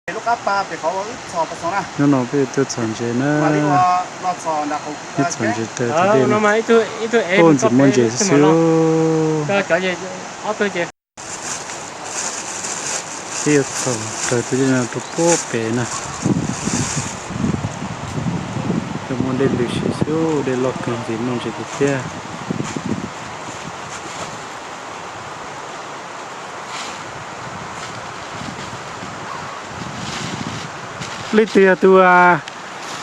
Hnub no peb tuaj txhos ntses na. Ib txhos ntses raws tus dej no. Ntxim muaj ntses xwb. Peb yuav txhos raws tus dej no rau puag pem na. Tuaj muaj dej lwm si xwb, dej loj kawg ntxim muaj ntses tiag tiag. Leej twg yog tus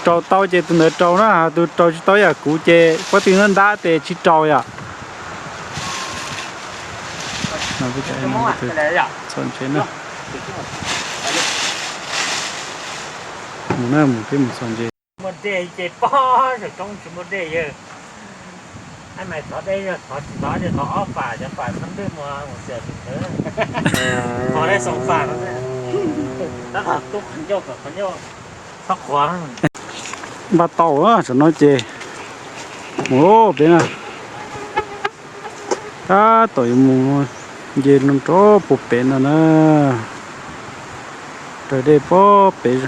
rau tau ces tus ntawd rau na, tus rau tsis tau yam kuv ces pob tw ntab ntab ces tsis rau yom. Txhos ntses na. Mus na, mus peb mus txhos ntses. Muaj dej ces pob, saum roob tsis muaj dej yawg. Ab, mas thov dej yog thov tsis thov ces thov ob fam, cov fam xab npwj mus mus xyuas tus ntawd. Thov dej xoom fam no, tab tom tub qhov ncauj kom qhov ncauj txhob qhuav. Npaj tau saum no ces mus peb na. Tab tom yuav mus nce no rau puag pem no na, raws dej puag pem.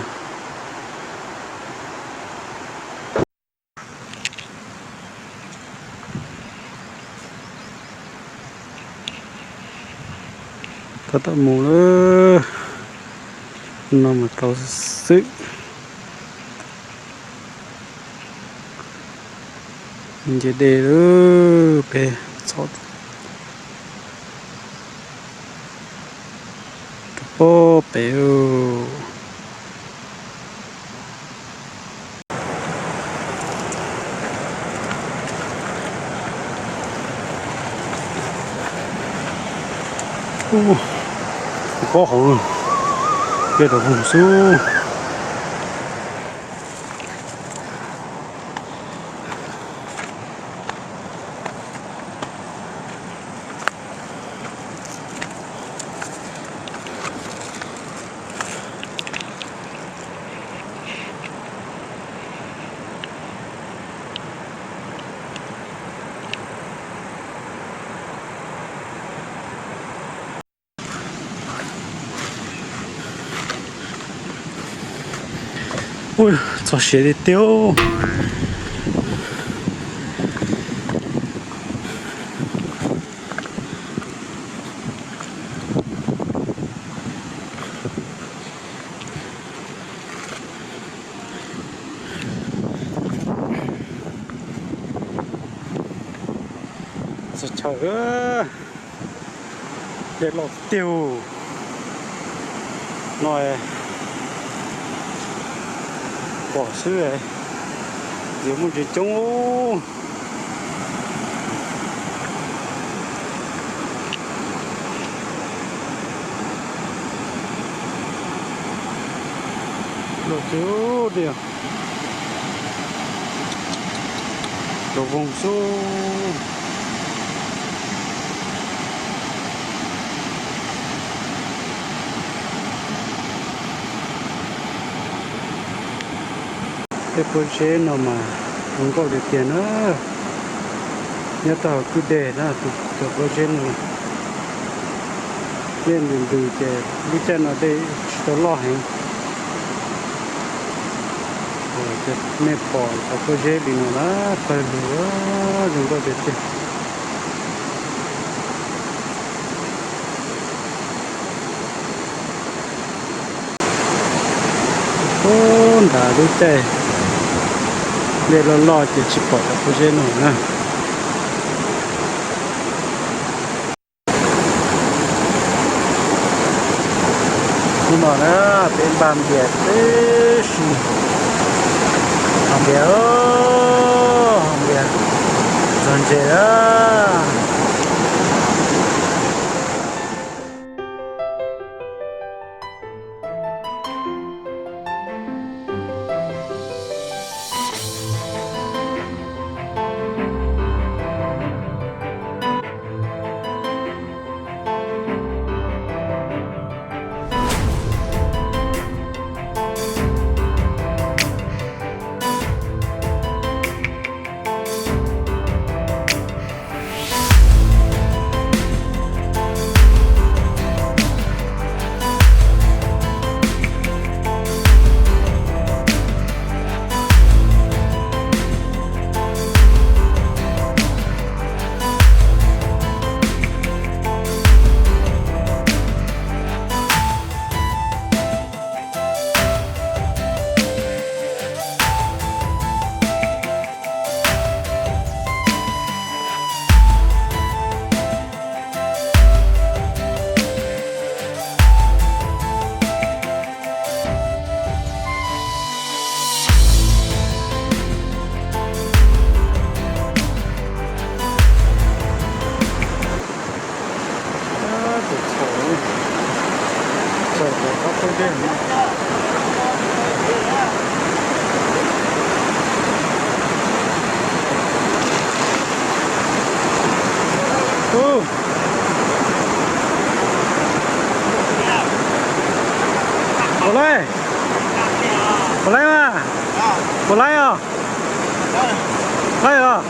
Tab tom mus lawm, no mas tau xwb. Nce dej lawm peb txhob rau puag pem. Pob hauv, dej rau voog xwb. Ui, txog siav tiag tiag. Txog chaw, dej loj tiag no, pom xwb, yuav muaj ntses coob. Loj tiag tiag, rau voog xwb. Tej pob zeb no mas zoo nkauj tiag tiag na. Nyob tau hauv kwj deg na, tus pob zeb no na. Dej ntws ntws ces lub caij no dej tsis tau loj heev. Mej pom cov pob zeb li no na, pawg lug zoo nkauj tiag tiag. Ub, nrad lub caij dej loj loj ces tsis pom cov pob zeb no na. Hnub no na, peb npaj npias tib si, haus npias, haus npias, txog ntses lawm. Puas laib? Puas laib mas? Puas laib os? Laib os?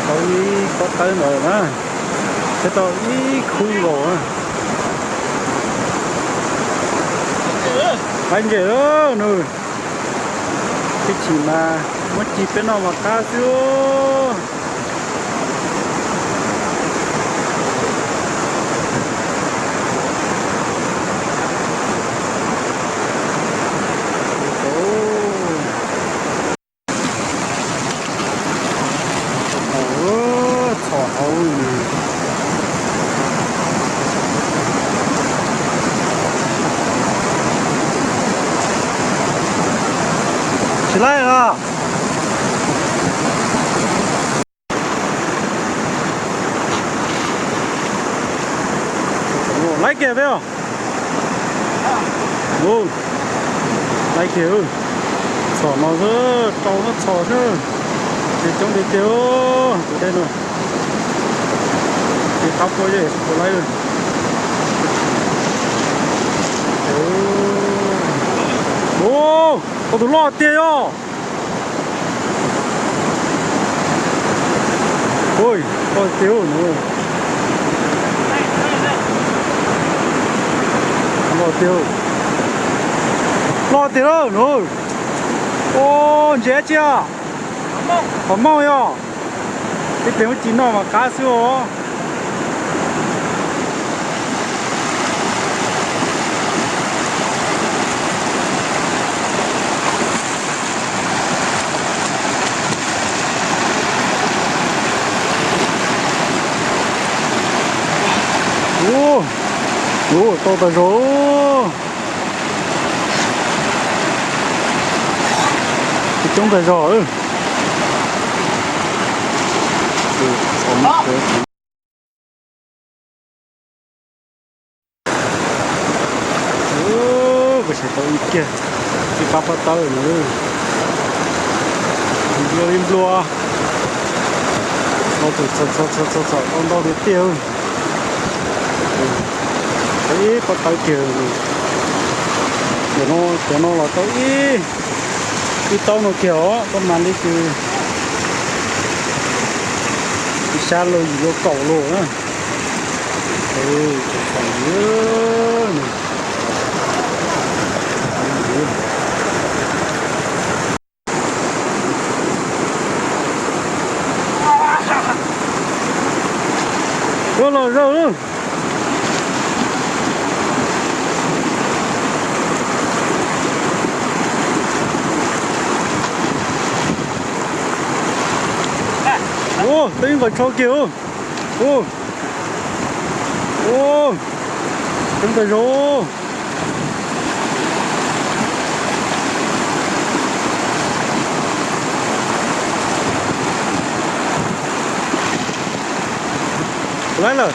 Tau ib pob tawb ntawd na, thiab tau ib khub nkaus na. Laib ntses nawb nws. Tib chim mas muab ci peb noj mas qab xwb. Txhom hauv. Tsis laib os. Laib kiag peb os. Laib kiag. Txhom no xwb, rau xwb txhom xwb. Ces coob tiag tiag tus dej no. Ces qab puab yog puas laib. Ua, tau tus loj tiag os. Ui, loj tiag. Loj tiag. Loj tiag lawm nws. Ua, ntses dab tsi? Qhov mooj yog. Ib pliag muab ci noj mas qab xwb os. Ua, ua, tau tas zog. Coob tas zog. Kuv saib tau ib kiag, ib pab pob tawb no. Nplua li nplua. Tau txhom txhom tau ntau tiag tiag. Tau ib pob tawb kiag. Cov no los tau ib, ib taub no kiag os, koj mas li tus ib sab lauj yim lauj kaum lauj. Ua los zaum. Ua, tau ib nqos tshau kiag. Ua, ua, coob tas zog. Laib lawm.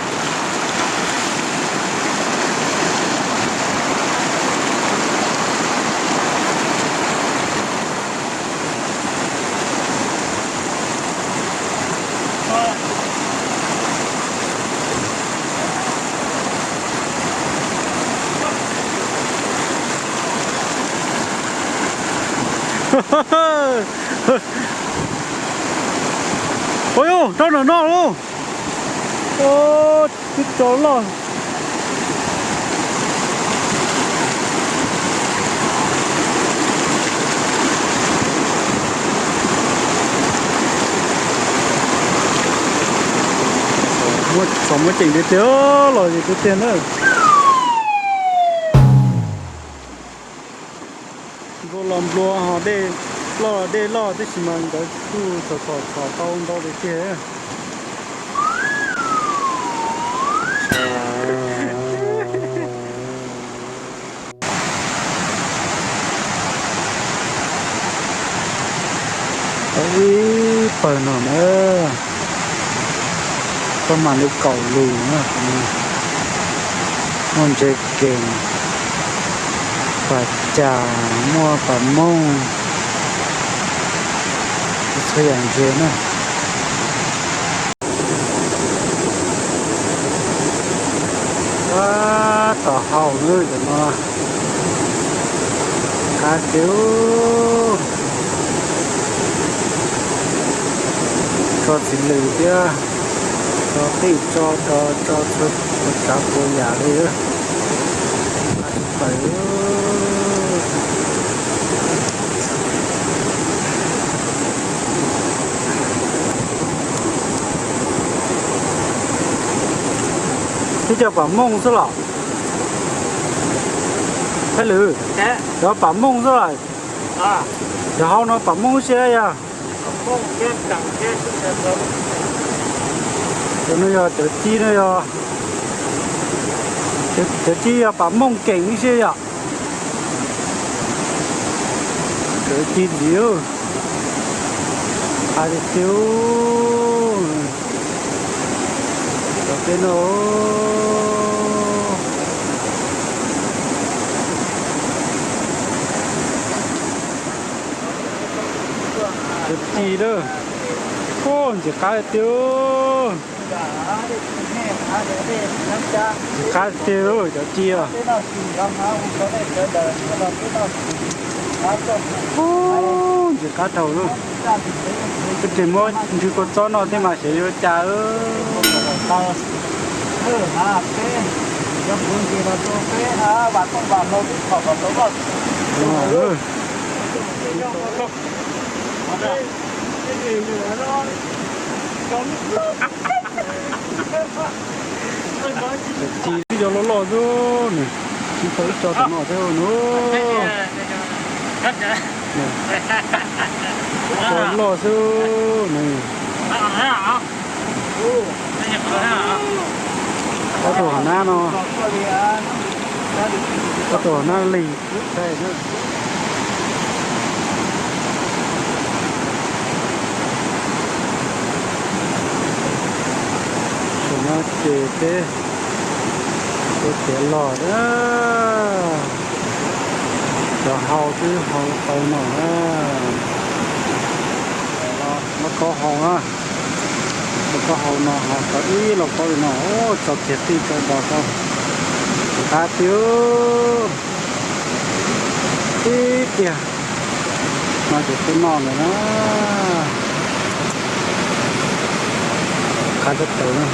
Ua yus rau nram no lauj. Ua, twb tso loj. Txhom muaj ceem tiag tiag los yus tiag tiag na. Nplua los nplua ho dej loj los dej loj tib si mas nkawd kuj txhom txhom txhom tau ntau tiag tiag. Ib pawg no na, koj mam li kaum lus na, muaj ntses kees, pas cas, muaj pas mooj, txhua yam ntses na. Ua, tom hau na cov no, qab tiag. Tso txiv lws thiab, tso tij tso do, tso txhua tsav txhua yam li. Tib co pam mooj xwb los? Hab lwm, cov pam mooj xwb los? Cov hau no pam mooj ib siab yog? Cov no yog cov ci no yog, cov ci yog pam mooj keem ib siab yog? Cov ci ntxiv, qab tiag tiag. Cov peb no, cov ci lawm, ntxim qab tiag. Ntxim qab tiag cov ci os. Ntxim qab dhau lawm. Peb tes muab nrhiav kua txob noj thiab mas xyov yuav cas. Ci twb yog loj loj xwb nws, tsis tau ib co tom no thiab nws. Ib co loj xwb nws. Ob tug hauv nab no, ob tug hauv nab lig. Tam no ces peb, peb tiav los na, cov hau twb hau tau no na. Lauj kaub hau na, lauj kaub hau no ho tau ib lauj kaub li no, tso kiag tij tso do tau, qab tiag. Ib tiag no ces twb noj ntawd na. Qab teb taws na.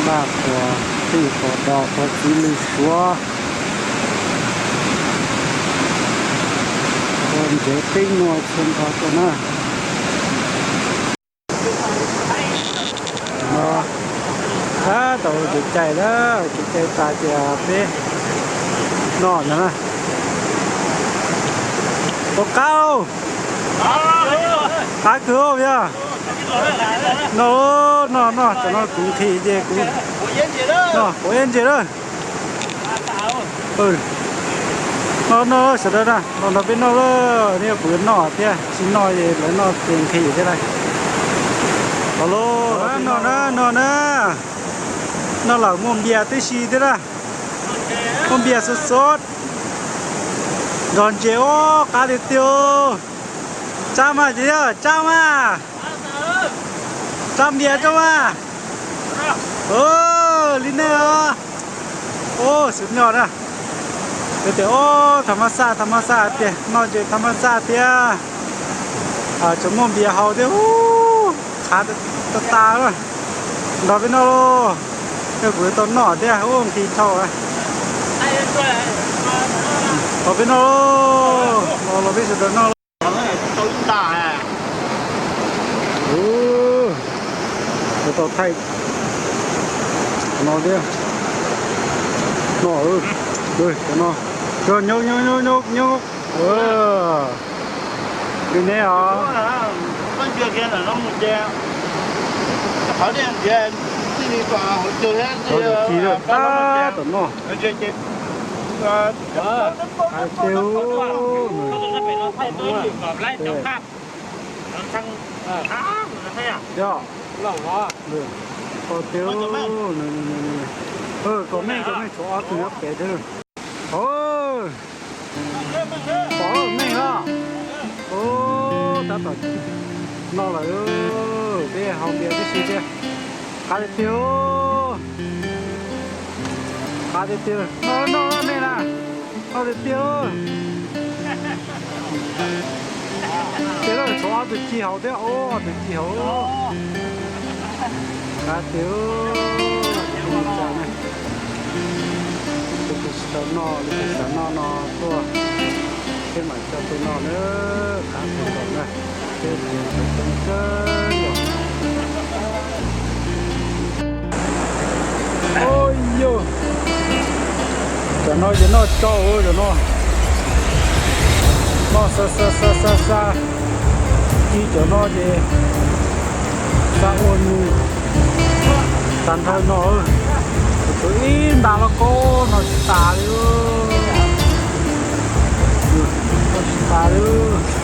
Npaj quas tij quas do quas txiv lws suav, ua ntsev qib nuav txhua nrho rau na. No, tab tom ua kev cai na, kev cai tas ces peb noj ntag na. Ua qab, qab kawg os yog. Noj, noj, noj, tam no kuv nqhis ces kuv noj quav iab ntses lawm. Noj, noj sawv daws na, los nrog peb noj lawm, nej kuv yuav noj thiab, tsis noj es lawv noj ces nqhis thiab lauj. Los lauj, noj na, noj na, noj lawm muaj npias tib si thiab na, muaj npias xub xub, nrog ntses os, qab tiag tiag. Tsab mas ces yog tsab mas, tsab npias tsab mas. Li nej os. Ua xwb noj na, tias ua tham ma xaj tham ma xaj tiag, noj ntses tham ma xaj tiag. Tseem muaj npias haus thiab, qab tas tas na. Nrog peb noj lauj, nej kuv yuav tau noj thiab, ua nqhis dhau. Los peb noj lauj, los peb sawv daws noj lauj. Ua, tau thaij no thiab. No, cov no, nyob nyob nyob nyob, li neb os. Cov tsis lawm tab tom noj. Hais tias, yog, hais tias, kom meej kom meej tshuav ob tug nyob pem xwb. Pom meej los. Tab tom noj lawm, peb haus npias tib si thiab. Qab tiag tiag, qab tiag tiag, noj noj nej na, noj tiag tiag. Ces lawv tshuav ob tug ci hauv thiab, ob tug ci hauv. Qab tiag, tus twg tsis tau noj, tus twg xav noj no tuaj, peb mam coj tuaj noj na, qab tiag tiag na. Peb mus tau coob kawg nkaus. Ua yog, cov no ces noj tsau, cov no noj xa xa xa xa xa, ci cov no ces xa ua nws tag nrho no. Tshuav ib nta lauj kaub no tsis tas li, no tsis tas li.